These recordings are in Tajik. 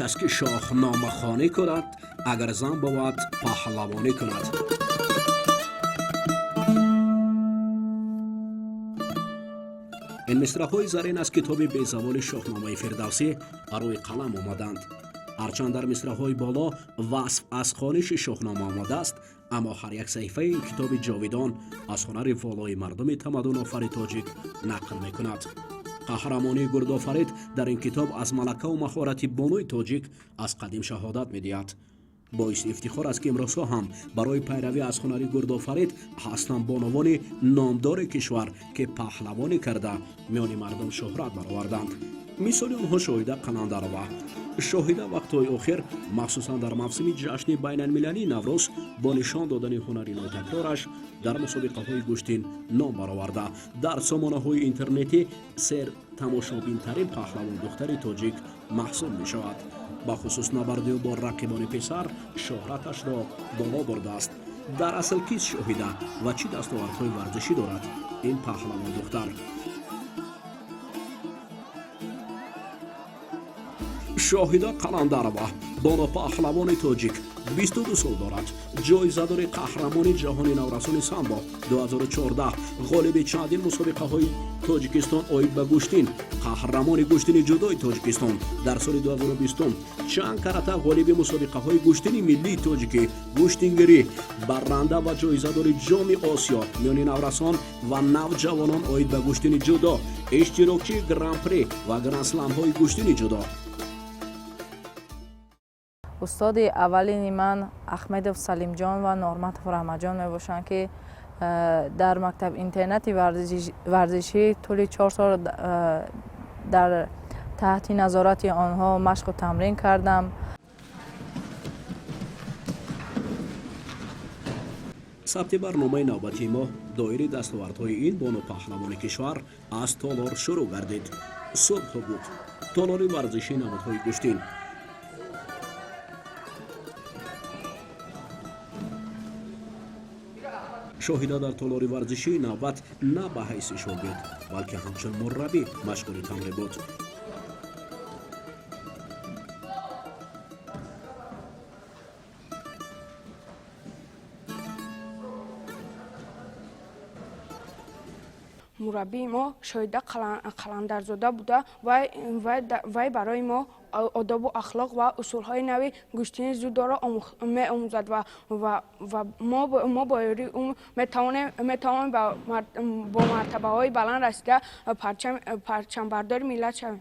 Кас ки шоҳномахонӣ кунад, агар зан бовад, паҳлавонӣ кунад. Ин мисраҳои зарин аз китоби безаволи Шоҳномаи Фирдавсӣ рӯи қалам омаданд. Ҳарчанд дар мисраҳои боло васф аз хониши Шоҳнома омадааст, аммо ҳар як саҳифаи ин китоби ҷовидон аз ҳунари волои мардуми тамаддунофари тоҷик нақл мекунад. Қаҳрамонии гурдофарид дар ин китоб аз малакаву маҳорати бонуи тоҷик аз қадим шаҳодат медиҳад. Боиси ифтихор аст, ки имрӯзҳо ҳам барои пайравӣ аз ҳунари гурдофарид ҳастанд бонувони номдори кишвар, ки паҳлавонӣ карда, миёни мардум шӯҳрат бароварданд. Мисоли онҳо Шоҳида Қаландарова. Шоҳида вақтҳои охир, махсусан дар мавсими ҷашни байналмилалии Наврӯз, бо нишон додани ҳунари нотакрораш дар мусобиқаҳои гӯштин ном бароварда, дар сомонаҳои интернетӣ сер тамошобинтарин паҳлавондухтари тоҷик маҳсуб мешавад. Бахусус набарди ӯ бо рақибони писар шӯҳраташро боло бурдааст. Дар асл кист Шоҳида ва чӣ дастовардҳои варзишӣ дорад ин паҳлавондухтар? Шоҳида Қаландарова, бону паҳлавони тоҷик, 22 сол дорад. Ҷоизадори қаҳрамони ҷаҳони наврасони самбо 2014, ғолиби чандин мусобиқаҳои Тоҷикистон оид ба гӯштин, қаҳрамони гӯштини ҷудои Тоҷикистон дар соли 2020, чанд карата ғолиби мусобиқаҳои гӯштини миллии тоҷикӣ, гӯштингирӣ, барранда ва ҷоизадори Ҷоми Осиё миёни наврасон ва навҷавонон оид ба гӯштини ҷудо, иштирокчии Гран-при ва Гранд-сламҳои гӯштини ҷудо. Устоди аввалини ман Ахмедов Салимҷон ва Норматов Раҳматҷон мебошанд, ки дар мактаб интернати варзишӣ тӯли 4 сол дар таҳти назорати онҳо машқу тамрин кардам. Сабти барномаи навбатии мо доири дастовардҳои ин бону паҳлавони кишвар аз толор шурӯъ гардид. Субҳ буд, толори варзишии намудҳои гӯштин. Шоҳида дар толори варзишии навбат на ба ҳайси шогирд, балки ҳамчун мураббӣ машғули тамрин буд. Мураббии мо Шоҳида Қаландарзода буда, вай барои мо одобу ахлоқ ва усулҳои нави гӯштини дзюдоро меомӯзад ва мо бо ёрии ӯ метавонем бо мартабаҳои баланд расида, парчамбардори миллат шавем.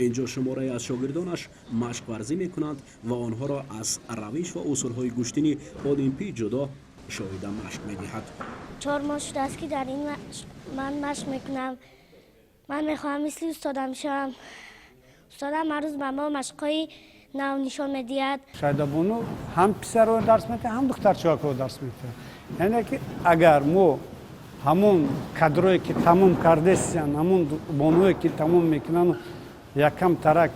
Инҷо шуморае аз шогирдонаш машқварзӣ мекунанд ва онҳоро аз равиш ва усулҳои гӯштини олимпии ҷудо Шоҳида машқ медиҳад. 4 моҳ шудааст, ки дар ин ман машқ мекунам. Ман мехоҳам мисли устодам шавам. Устодам ҳар рӯз ба мо машқҳои нав нишон медиҳад. Шоҳидабону ҳам писарро дарс медиҳад, ҳам духтарчаҳоро дарс медиҳад. Яъне ки агар мо ҳамон кадрое ки тамом кардесиян, ҳамон бонуе ки тамом мекунанд, якам тарак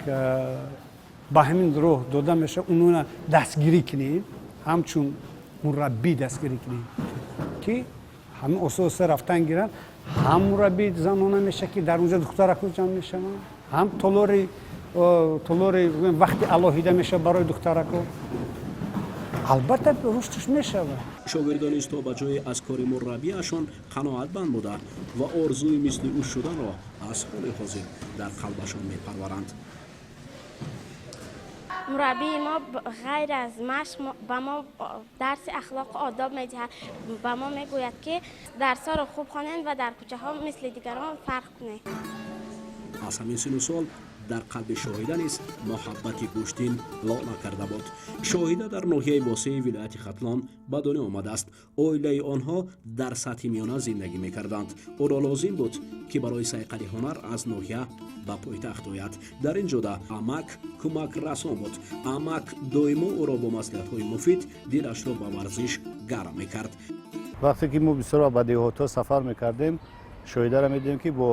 ба ҳамин роҳ дода мешавад, онона дастгирӣ кунем, ҳамчун мураббӣ дастгирӣ кунем, ки ҳамин оста оста рафтан гиранд. Ҳам мураббии занона мешавад, ки дар онҷо духтарако ҷамъ мешаванд, ҳам толори вақти алоҳида мешавад барои духтарако. Албатта, рушдш мешавад. Шогирдон низ то ба ҷое аз кори мураббиашон қаноатбанд буда ва орзуи мисли ӯ шуданро аз ҳоли ҳозир дар қалбашон мепарваранд. Мураббии мо ғайр аз машқ ба мо дарси ахлоқу одоб медиҳад. Ба мо мегӯяд, ки дарсҳоро хуб хонед ва дар кӯчаҳо мисли дигарон фарқ кунед. Аз ҳамин сину сол дар қалби Шоҳида низ муҳаббати гӯштин лона карда буд. Шоҳида дар ноҳияи Восеи вилояти Хатлон ба дунё омадааст. Оилаи онҳо дар сатҳи миёна зиндагӣ мекарданд. Ӯро лозим буд, ки барои сайқали ҳунар аз ноҳия ба пойтахт ояд. Дар ин ҷода амак кӯмакрасон буд. Амак доимо ӯро бо маслиҳатҳои муфид дилашро ба варзиш гарм мекард. Вақте ки мо бисёр ба деҳотҳо сафар мекардем, Шоҳидаро медидем, ки бо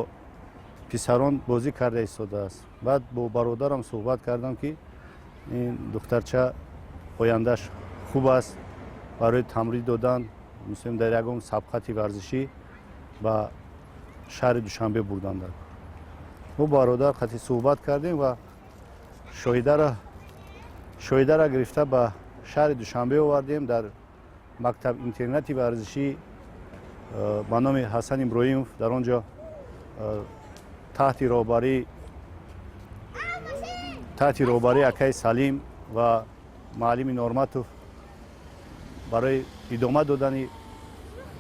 писарон бозӣ карда истодааст. Баъд бо бародарам суҳбат кардам, ки ин духтарча ояндаш хуб аст, барои тамрин додан, мислим дар ягон сабқати варзишӣ ба шаҳри Душанбе бурданд. Мо бародар қати суҳбат кардем ва Шоҳидара гирифта ба шаҳри Душанбе овардем, дар мактаб интернати варзишӣ ба номи Ҳасан Иброҳимов, дар он ҷо таҳти роҳбарии акаи Салим ва муаллими Норматов барои идома додани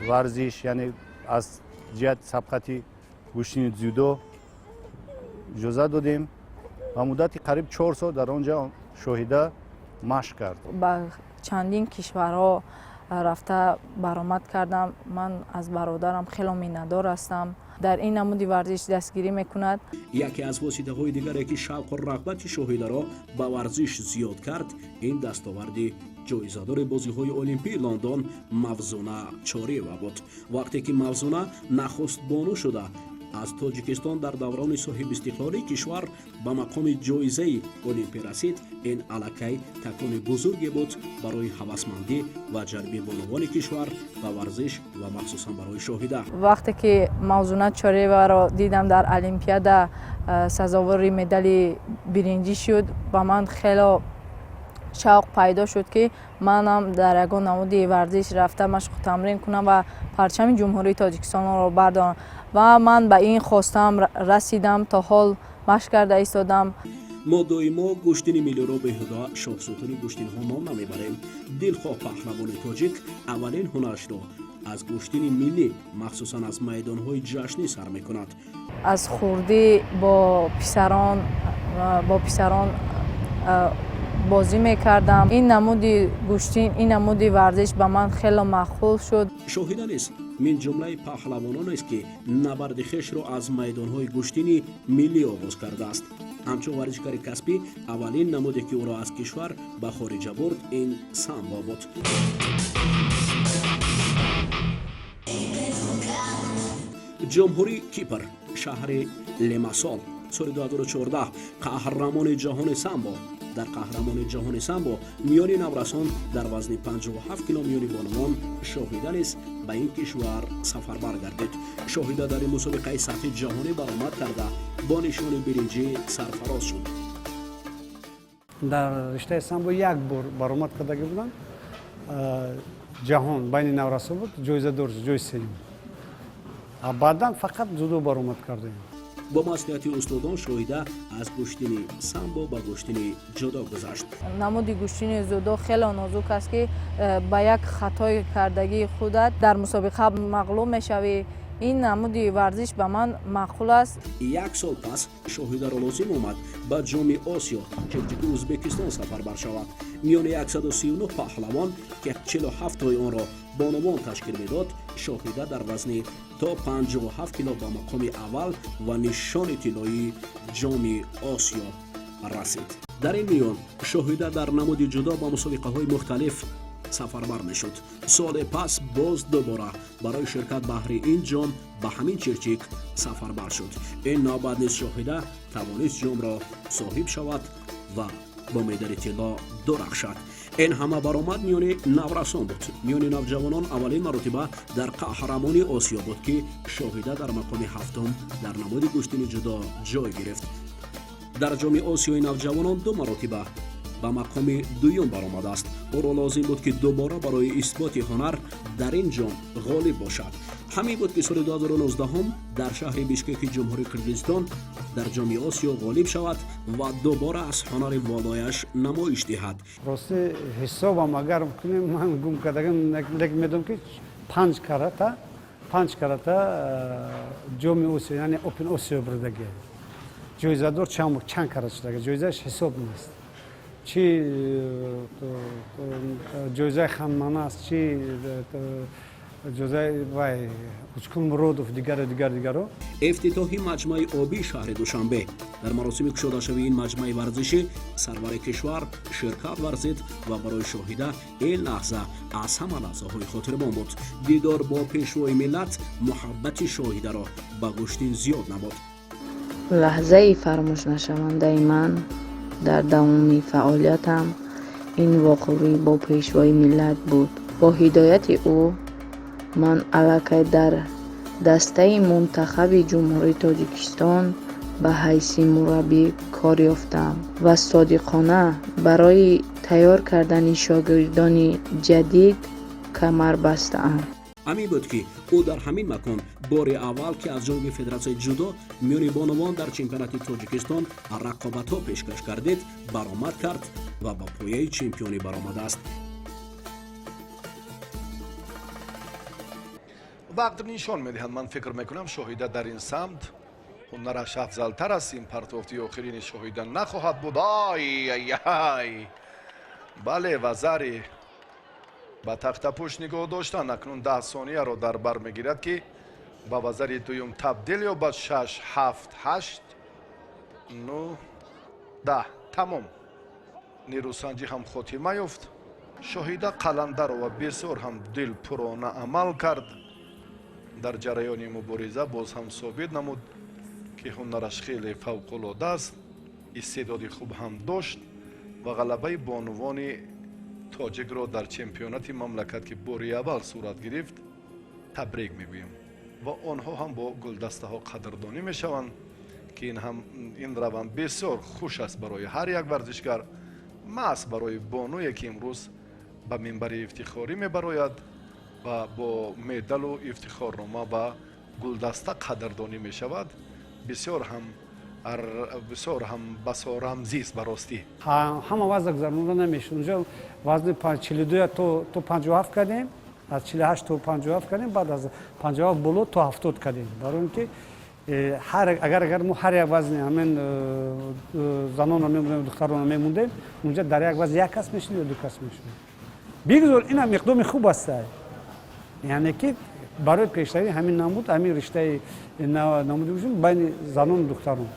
варзиш, яъне аз ҷиҳати сабқати гӯштини дзюдо иҷоза додем ва муддати қариб 4 сол дар он ҷо Шоҳида машқ кард. Ба чандин кишварҳо рафта баромад кардам. Ман аз бародарам хело миннатдор ҳастам, дар ин намуди варзиш дастгирӣ мекунад. Яке аз воситаҳои дигаре, ки шавқу рағбати Шоҳидаро ба варзиш зиёд кард, ин дастоварди ҷоизадори бозиҳои Олимпии Лондон Мавзуна Чориева буд. Вақте ки Мавзуна нахуст бону шуда аз Тоҷикистон дар даврони соҳибистиқлолии кишвар ба мақоми ҷоизаи Олимпӣ расид, ин аллакай такони бузурге буд барои ҳавасмандӣ ва ҷалби бонувони кишвар ба варзиш ва махсусан барои Шоҳида. Вақте ки Мавзуна Чориеваро дидам, дар Олимпиада сазовори медали биринҷӣ шуд, ба ман хело шавқ пайдо шуд, ки манам дар ягон намуди варзиш рафта машқу тамрин кунам ва парчами Ҷумҳурии Тоҷикистонро бардорам. Ва ман ба ин хостаам расидам, то ҳол машқ карда истодам. Мо доимо гӯштини миллиро беҳуда шоҳсутуни гӯштинҳо ном намебарем. Дилхоҳ паҳлавони тоҷик аввалин ҳунарашро аз гӯштини миллӣ, махсусан аз майдонҳои ҷашнӣ сар мекунад. Аз хурдӣ бо писарон бозӣ мекардам. Ин намуди гӯштин, ин намуди варзиш ба ман хело маъқул шуд. Шоҳида низ мин ҷумлаи паҳлавононест, ки набарди хешро аз майдонҳои гӯштини миллӣ оғоз кардааст. Ҳамчун варзишгари касбӣ аввалин намуде, ки ӯро аз кишвар ба хориҷа бурд, ин самбо буд. Ҷумҳурии Кипр, шаҳри Лимасол, соли 2014, қаҳрамони ҷаҳони самбо. Дар қаҳрамони ҷаҳони самбо миёни наврасон дар вазни 57 кило миёни бонувон Шоҳида низ ба ин кишвар сафарбар гардид. Шоҳида дар ин мусобиқаи сатҳи ҷаҳонӣ баромад карда, бо нишони биринҷӣ сарфароз шуд. Дар риштаи самбо як бор баромад кардагӣ будам, ҷаҳон байни наврасо буд, ҷоизадор, ҷои сеюм. Баъдан фақат ҷудо баромад кардем. Бо маслиҳати устодон Шоҳида аз гӯштини самбо ба гӯштини ҷудо гузашт. Намуди гӯштини ҷудо хеле нозук аст, ки ба як хатои кардагии худат дар мусобиқа мағлуб мешавӣ. Ин намуди варзиш ба ман маъқул аст. Як сол пас Шоҳидаро лозим омад ба Ҷоми Осиё, Чирчики Ӯзбекистон сафарбар шавад. Миёни 139 паҳлавон, ки 47тои онро бонувон ташкил медод, Шоҳида дар вазни то 57 кило ба мақоми аввал ва нишони тиллоии Ҷоми Осиё расид. Дар ин миён Шоҳида дар намуди ҷудо ба мусобиқаҳои мухталиф сафарбар мешуд. Соле пас боз дубора барои ширкат баҳри ин ҷом ба ҳамин Чирчик сафарбар шуд. Ин навбат низ Шоҳида тавонист ҷомро соҳиб шавад ва бо медали тилло дурахшад. Ин ҳама баромад миёни наврасон буд. Миёни навҷавонон аввалин маротиба дар қаҳрамони Осиё буд, ки Шоҳида дар мақоми ҳафтум дар намуди гӯштини ҷудо ҷой гирифт. Дар Ҷоми Осиёи навҷавонон ду маротиба ба мақоми дуюм баромадааст. Ӯро лозим буд, ки дубора барои исботи ҳунар дар ин ҷом ғолиб бошад. Ҳамин буд, ки соли 2019 дар шаҳри Бишкеки Ҷумҳурии Қирғизистон дар Ҷоми Осиё ғолиб шавад ва дубора аз ҳунари волояш намоиш диҳад. Рости, ҳисобам агар кунем, ман гум кардагам, лекин медонам, ки панҷ карата Ҷоми Осиё, яъне Опен Осиё бурдагӣ, ҷоизадор чанд карат шудага, ҷоизааш ҳисоб нест. Чи ҷоизаи Ханманас, чи ҷоизаи вай Учкун Муродов, дигару дигар, дигаро. Ифтитоҳи маҷмӯаи обии шаҳри Душанбе. Дар маросими кушодашавии ин маҷмӯаи варзишӣ сарвари кишвар ширкат варзид ва барои Шоҳида ин лаҳза аз ҳама лаҳзаҳои хотирмон буд. Дидор бо пешвои миллат муҳаббати Шоҳидаро ба гӯштин зиёд намуд. Лаҳзаи фаромӯшнашавандаи ман дар давоми фаъолиятам ин вохӯрӣ бо пешвои миллат буд. Бо ҳидояти ӯ ман аллакай дар дастаи мунтахаби Ҷумҳурии Тоҷикистон Ба ҳайси мураббӣ кор ёфтам ва содиқона барои тайёр кардани шогирдони ҷадид камар бастаам. Ҳамин буд, ки ӯ дар ҳамин макон бори аввал, ки аз ҷониби федератсияи ҷудо миёни бонувон дар чемпионати Тоҷикистон рақобатҳо пешкаш гардид, баромад кард ва ба пояи чемпионӣ баромадааст. Вақт нишон медиҳад. Ман фикр мекунам, Шоҳида дар ин самт ҳунараш афзалтар аст. Ин партофти охирини Шоҳида нахоҳад буд. Ай, бале, вазари ба тахтапӯш нигоҳ доштан акнун 10 сонияро дар бар мегирад, ки ба вазари дуюм табдил ёбад. Шаш, ҳафт, ҳашт, нӯ, 10. Тамом, нерӯсанҷӣ ҳам хотима ёфт. Шоҳида Қаландарова бисёр ҳам дилпурона амал кард дар ҷараёни мубориза. Боз ҳам собит намуд, ки ҳунараш хеле фавқулода аст, истеъдоди хуб ҳам дошт ва ғалабаи бонувони тоҷикро дар чемпионати мамлакат, ки бори аввал сурат гирифт, табрик мегӯем ва онҳо ҳам бо гулдастаҳо қадрдонӣ мешаванд, ки ин ҳам ин раванд бисёр хуш аст барои ҳар як варзишгар, маҳз барои бонуе, ки имрӯз ба минбари ифтихорӣ мебарояд ва бо медалу ифтихорнома ва гулдаста қадрдонӣ мешавад. Бисёр ҳам басо рамзист ба ростӣ. Ҳама вазна гузаронда намешуд. Унҷо вазни 42 то 57 кардем, аз 48 то 57 кардем, баъд аз 57 боло то 70 кардем, барои ин ки агар мо ҳар як вазни ҳамин занонро мемондем, духтаронро мемондем, унҷа дар як вазн як кас мешуд ё ду кас мешуд. Бигзор, инам иқдоми хуб аст, яъне ки барои пешравии ҳамин намуд, ҳамин риштаи намуди байни занону духтарон.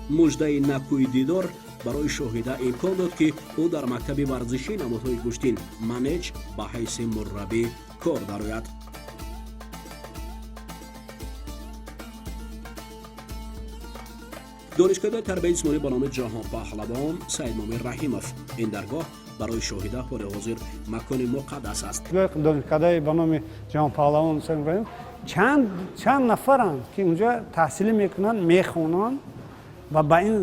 Муждаи накӯи дидор барои Шоҳида имкон дод, ки ӯ дар мактаби варзишии намудҳои гӯштин Манеҷ ба ҳайси мураббӣ кор дарояд. Донишкадаи тарбияи ҷисмонӣ ба номи Ҷаҳонпаҳлавон Саидмомин Раҳимов. Ин даргоҳ барои Шоҳида ҳоли ҳозир макони муқаддас аст. Донишкадаи ба номи Ҷаҳонпаҳлавон Саид Раҳимов чанд нафаранд, ки унҷа таҳсилӣ мекунанд, мехонанд ва ба ин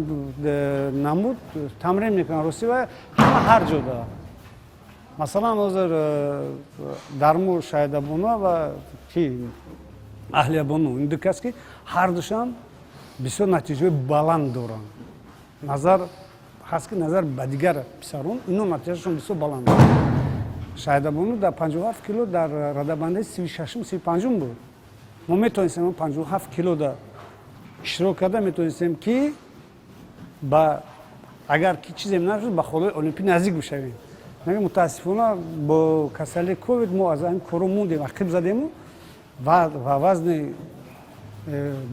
намуд тамрин мекунанд. Ростӣ, ва ҳама ҳар ҷода, масалан, ҳозир Дарму Шаҳидабону ва ки Аҳлиябону, ин ду кас, ки ҳардушам бисёр натиҷаҳои баланд доранд. Назар ҳаст, ки назар ба дигар писарон ино натиҷашон бисёр баланд. Шаҳидабону дар 57 кило дар радабандаи 36-ум, 35-ум буд. Мо метавонистем 57 кило да иштирок карда метавонистем, ки ба агар ки чизе нашуд, ба холҳои олимпӣ наздик бишавем. Мутаассифона, бо касалии ковид мо аз ҳамин коро мондем, ақиб задему ва вазни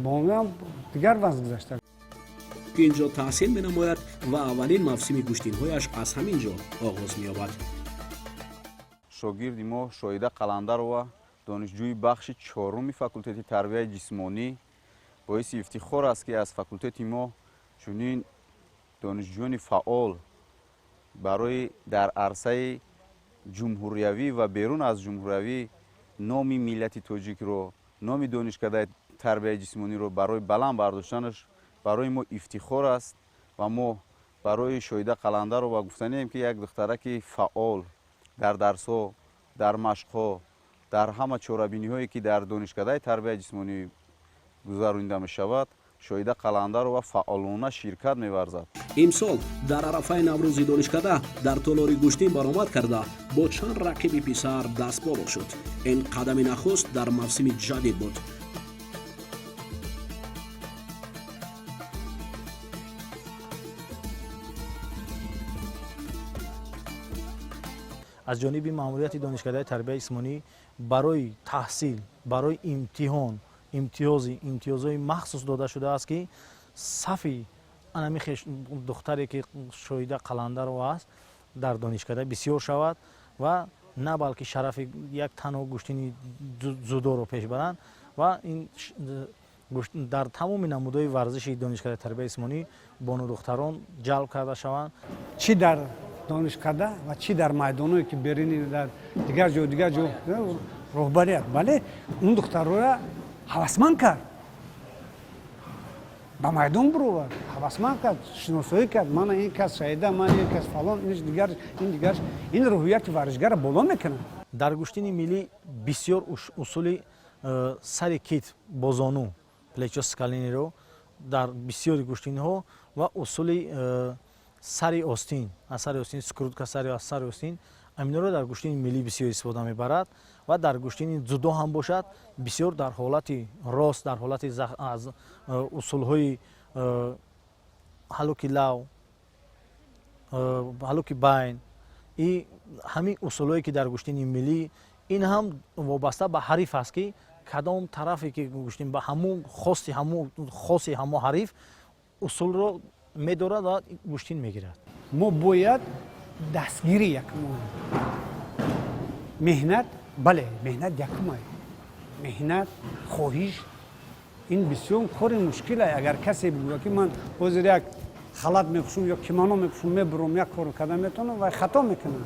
бонуам дигар вазн гузашта. Ки ин ҷо таҳсил менамояд ва аввалин мавсими гӯштинҳояш аз ҳамин ҷо оғоз меёбад. Шогирди мо Шоҳида Қаландарова, донишҷӯи бахши чоруми факултети тарбияи ҷисмонӣ. Боиси ифтихор аст, ки аз факултети мо чунин донишҷӯёни фаъол барои дар арсаи ҷумҳуриявӣ ва берун аз ҷумҳуриявӣ номи миллати тоҷикро, номи донишкадаи тарбияи ҷисмониро барои баланд бардоштанаш барои мо ифтихор аст. Ва мо барои Шоҳида Қаландарова гуфтанем, ки як духтараки фаъол дар дарсҳо, дар машқҳо, дар ҳама чорабиниҳое, ки дар донишкадаи тарбияи ҷисмонӣ гузаронида мешавад, Шоҳида Қаландарова фаъолона ширкат меварзад. Имсол дар арафаи Наврӯзи донишкада дар толори гӯштин баромад карда, бо чанд рақиби писар дастболо шуд. Ин қадами нахуст дар мавсими ҷадид буд. Аз ҷониби маъмурияти донишкадаи тарбияи ҷисмонӣ барои таҳсил, барои имтиҳон имтиёзҳои махсус дода шудааст, ки сафи анами духтаре, ки Шоҳида Қаландарова аст, дар донишкада бисёр шавад ва на балки шарафи як танҳо гӯштини дзюдоро пеш баранд ва ин дар тамоми намудҳои варзиши донишкадаи тарбияи ҷисмонӣ бону духтарон ҷалб карда шаванд. Чӣ дар донишкада ва чӣ дар майдонҳое, ки берини дар дигар ҷо, дигар ҷо, роҳбарият, бале, он духтарҳоя ҳавасманд кард. Ба майдон буровард, ҳавасманд кард, шиносоӣ кард: мана ин кас Шаҳида, ман ин кас фалон, ин дигар, ин дигар. Ин рӯҳияти варзишгарро боло мекунад. Дар гӯштини миллӣ бисёр усули сари китф бо зону, плечо с колениро, дар бисёри гӯштинҳо ва усули сари остин, аз сари остин, скрутка сари, аз сари остин, аминоро дар гӯштини миллӣ бисёр истифода мебарад. Ва дар гӯштини дзюдо ҳам бошад, бисёр дар ҳолати рост, дар ҳолати аз усулҳои ҳалуки лав, ҳалуки байн, и ҳамин усулҳое ки дар гӯштини миллӣ, ин ҳам вобаста ба ҳариф аст, ки кадом тарафе ки гӯштин, ба ҳамун хости, ҳамун хоси ҳамо ҳариф усулро медорад ва гӯштин мегирад. Мо бояд дастгирӣ якум, меҳнат, бале, меҳнат якумай, меҳнат, хоҳиш. Ин бисёр кори мушкилай. Агар касе бигӯяд, ки ман ҳозир як халат мепӯшум ё кимоно мепӯшум, мебурам, як кор карда метавонам, вай хато мекунад.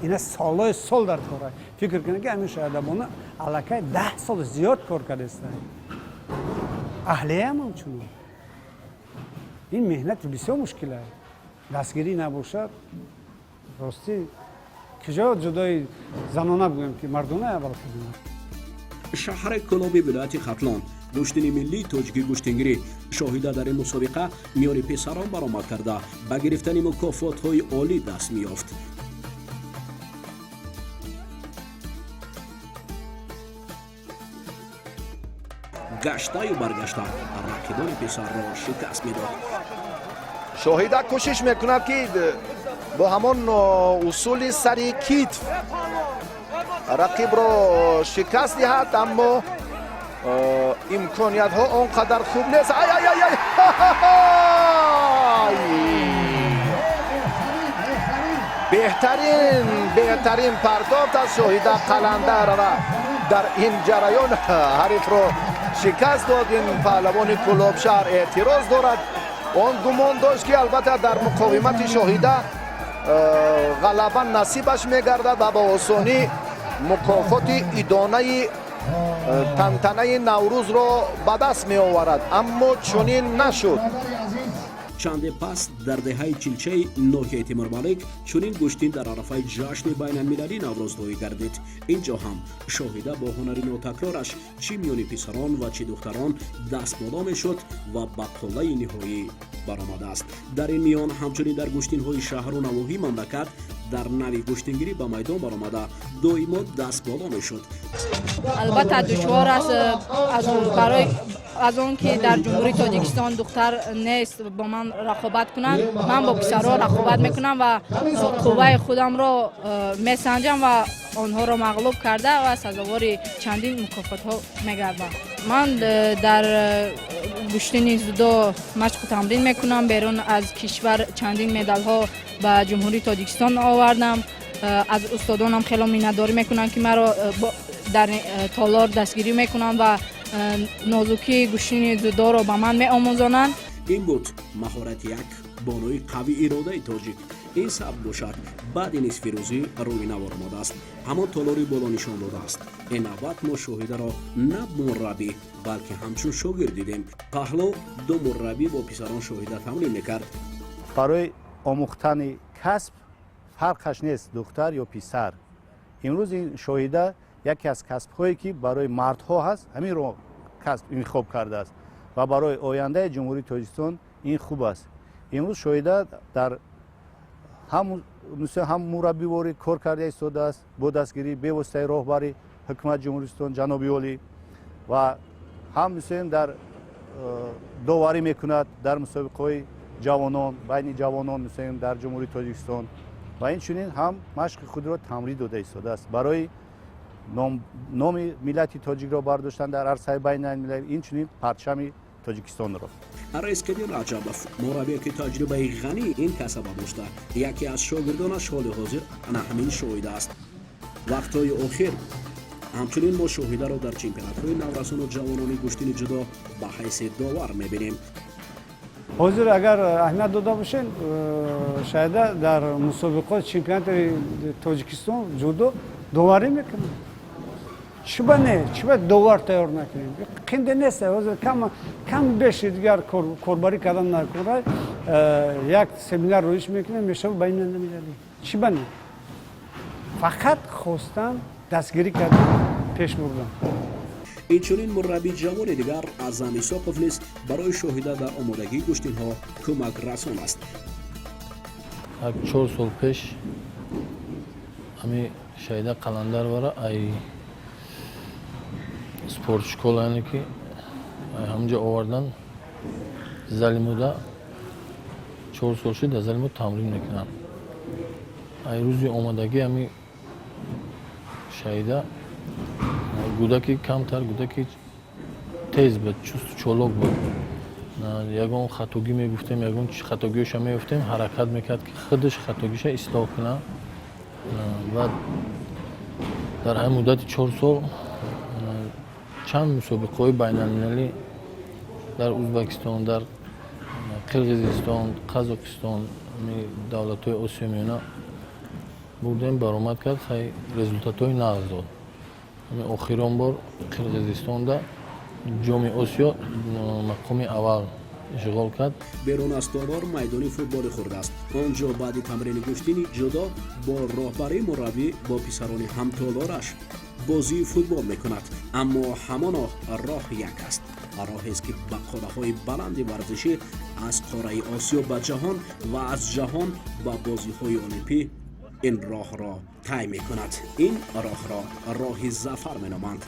Ина солҳои сол дар кора. Фикр кунед, ки ҳамин Шоҳидабону аллакай 10 сол зиёд кор кардааст, аҳлиям ҳамчунон. Ин меҳнати бисёр мушкилай. Дастгирӣ набошад, ростӣ, куҷо ҷудои занона бигӯем, ки мардона аввал кардем. Шаҳри Кӯлоби вилояти Хатлон, гӯштини миллии тоҷикӣ гӯштингирӣ. Шоҳида дар ин мусобиқа миёни писарон баромад карда, ба гирифтани мукофотҳои олӣ даст меёфт. Гаштаю баргашта рақибони писарро шикаст медод. Шоҳида кӯшиш мекунад, ки бо ҳамон усули сари китф рақибро шикаст диҳад, аммо имкониятҳо он қадар хуб нест. Ай, ай, ай, ай! Беҳтарин, беҳтарин партофт аз Шоҳида Қаландарова. Дар ин ҷараён ҳарифро шикаст дод. Ин паҳлавони Кӯлобшаҳр эътироз дорад. Он гумон дошт, ки албатта дар муқовимати Шоҳида ғалаба насибаш мегардад ва ба осонӣ мукофоти идонаи тантанаи Наврӯзро ба даст меоварад, аммо чунин нашуд. Чанде пас дар деҳаи Чилчаи ноҳияи Темурмалик чунин гӯштин дар арафаи ҷашни байналмилалии Наврӯз доир гардид. Ин ҷо ҳам Шоҳида бо ҳунари нотакрораш чӣ миёни писарон ва чӣ духтарон дастболо мешуд ва ба қуллаи ниҳоӣ баромадааст. Дар ин миён ҳамчунин дар гӯштинҳои шаҳру навоҳии мамлакат дар нави гӯштингирӣ ба майдон баромада, доимо дастболо мешуд. Албатта, душвор аст, барои аз он ки дар Ҷумҳурии Тоҷикистон духтар нест бо ман рақобат кунанд. Ман бо писарҳо рақобат мекунам ва қувваи худамро месанҷам ва онҳоро мағлуб карда ва сазовори чандин мукофотҳо мегардам. Ман дар гӯштини дзюдо машқу тамрин мекунам. Берун аз кишвар чандин медалҳо ба Ҷумҳурии Тоҷикистон овардам. Аз устодонам хело миннатдорӣ мекунам, ки маро дар толор дастгирӣ мекунанд ва нозукии гӯштини дзюдоро ба ман меомӯзонанд. Ин буд маҳорати як бонуи қавии иродаи тоҷик. Ин сабт бошад, баъди нисфирӯзӣ рӯи навор омадааст, ҳамон толори боло нишон додааст. Ин навбат мо Шоҳидаро на мураббӣ, балки ҳамчун шогирд дидем. Паҳлӯ ду мураббӣ бо писарон Шоҳида тамрин мекард. Барои омӯхтани касб фарқаш нест, духтар ё писар. Имрӯз ин Шоҳида яке аз касбҳое, ки барои мардҳо ҳаст, ҳаминро касб интихоб кардааст ва барои ояндаи Ҷумҳурии Тоҷикистон ин хуб аст. Имрӯз Шоҳида дар ҳам мураббиворӣ кор карда истодааст бо дастгирии бевоситаи роҳбари ҳукумати Ҷумҳуристон ҷаноби олӣ, ва ҳам мисоем дар доварӣ мекунад дар мусобиқаҳои ҷавонон, байни ҷавонон, мисоем дар Ҷумҳурии Тоҷикистон, ва инчунин ҳам машқи худро тамрин дода истодааст барои номи миллати тоҷикро бардоштан дар арсаи байналмилалӣ, инчунин парчами Тоҷикистонро. Раискадир Раҷабов, мураббие, ки таҷрибаи ғании ин касаба дошта, яке аз шогирдонаш ҳоли ҳозир ана ҳамин Шоҳида аст. Вақтҳои охир ҳамчунин мо Шоҳидаро дар чемпионатҳои наврасону ҷавонони гӯштини ҷудо ба ҳайси довар мебинем. Ҳозир агар аҳамият дода бошем, Шоҳида дар мусобиқоти чемпионати Тоҷикистон ҷудо доварӣ мекунад. Чиба не, чиба довар тайёр накунем? Қинде нест. Ҳозир кам беши дигар корбарӣ кардан накунра, як семинар роиш мекунем, мешава байналмилалӣ. Чиба не? Фақат хостан, дастгирӣ кардан, пеш бурдан. Инчунин мураббии ҷавони дигар, Аъзам Исоқов, низ барои Шоҳида дар омодагии гӯштинҳо кӯмакрасон аст. Як 4 сол пеш ҳами Шоҳида Қаландаровара ай спортшкола, яъне ки ҳамҷа овардан зали муда. 4 сол шуд, дар зали мо тамрин мекунам. Ай рӯзи омадагӣ ҳами Шаҳида гудаки камтар, гудаки тез буд, чусту чолок буд. Ягон хатогӣ мегуфтем, ягон хатогиёша меёфтем, ҳаракат мекард, ки худаш хатогиша ислоҳ кунад. Баъд дар ҳамин муддати 4 сол чанд мусобиқаҳои байналмилалӣ дар Узбекистон, дар Қирғизистон, Қазоқистон, давлатҳои Осиёи Миёна бурдем, баромад кард, хай, результатҳои нағз дод. Охирон бор Қирғизистонда Ҷоми Осиё мақоми аввал ишғол кард. Берун аз толор майдони футболи хурдааст. Он ҷо баъди тамрини гӯштини ҷудо бо роҳбарии мураббӣ бо писарони ҳамтолораш бозии футбол мекунад. Аммо ҳамоно роҳ як аст, роҳест, ки ба қораҳои баланди варзишӣ, аз қораи Осиё ба ҷаҳон ва аз ҷаҳон ба бозиҳои олимпӣ ин роҳро тай мекунад. Ин роҳро роҳи зафар меноманд.